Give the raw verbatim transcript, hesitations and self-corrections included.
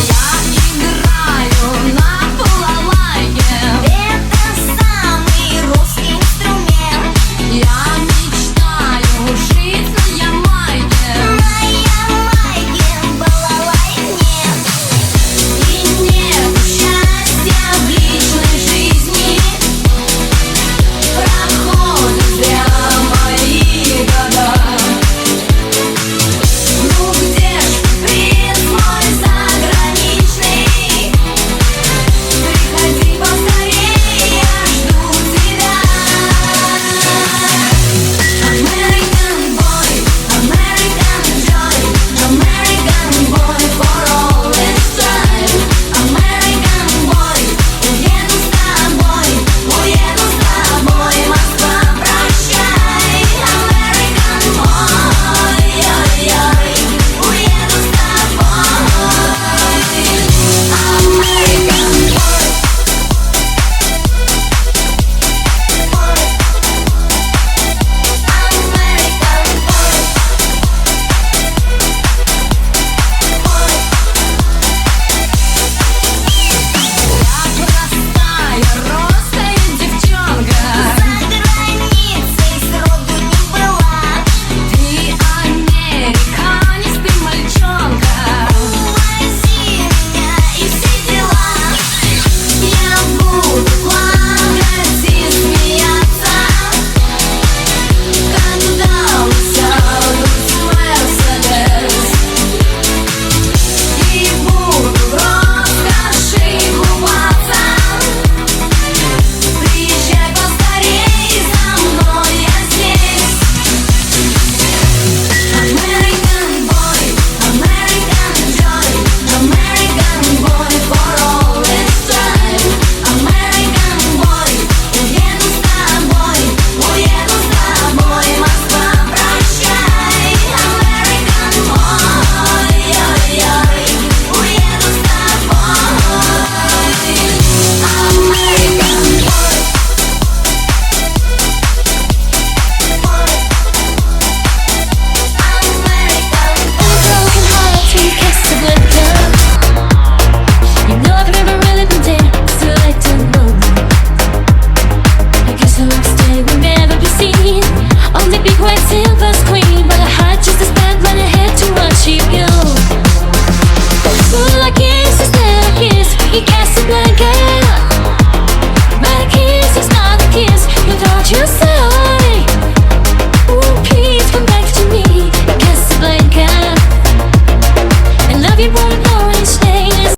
Я играю на балалайке. Это самый русский инструмент. Я мечтаю жить на Ямайке. На Ямайке балалайк нет. И нет счастья в личной жизни. Проходят зря мои года. Ну где ж приз мой заграничный? Приходи поскорей, я жду тебя. American boy, American joy, American boy for all is time. American boy, уеду с тобой, уеду с тобой, Москва, прощай. American boy, ой-ой-ой, уеду с тобой. American boy. Я простая, ростая девчонка. За границей сроду не была. Ты американец, ты мальчонка. Увози меня и все дела. Я буду плакать и смеяться, когда усяду в Мерседес. И буду в роскоши купаться. Приезжай поскорей за мной, я здесь. American boy, American joy, American boy for all is time. American boy, уеду с тобой, уеду с тобой, Москва, прощай. American boy, ой-ой-ой, уеду с тобой. American boy. We're going high to Casablanca. You know I've never really been there, so I don't know. I guess I will stay, will never be seen. On the big white silver screen, but I had just to spend money, had to worship you. Full of kisses, there are kiss in Casablanca. My kiss is not a kiss.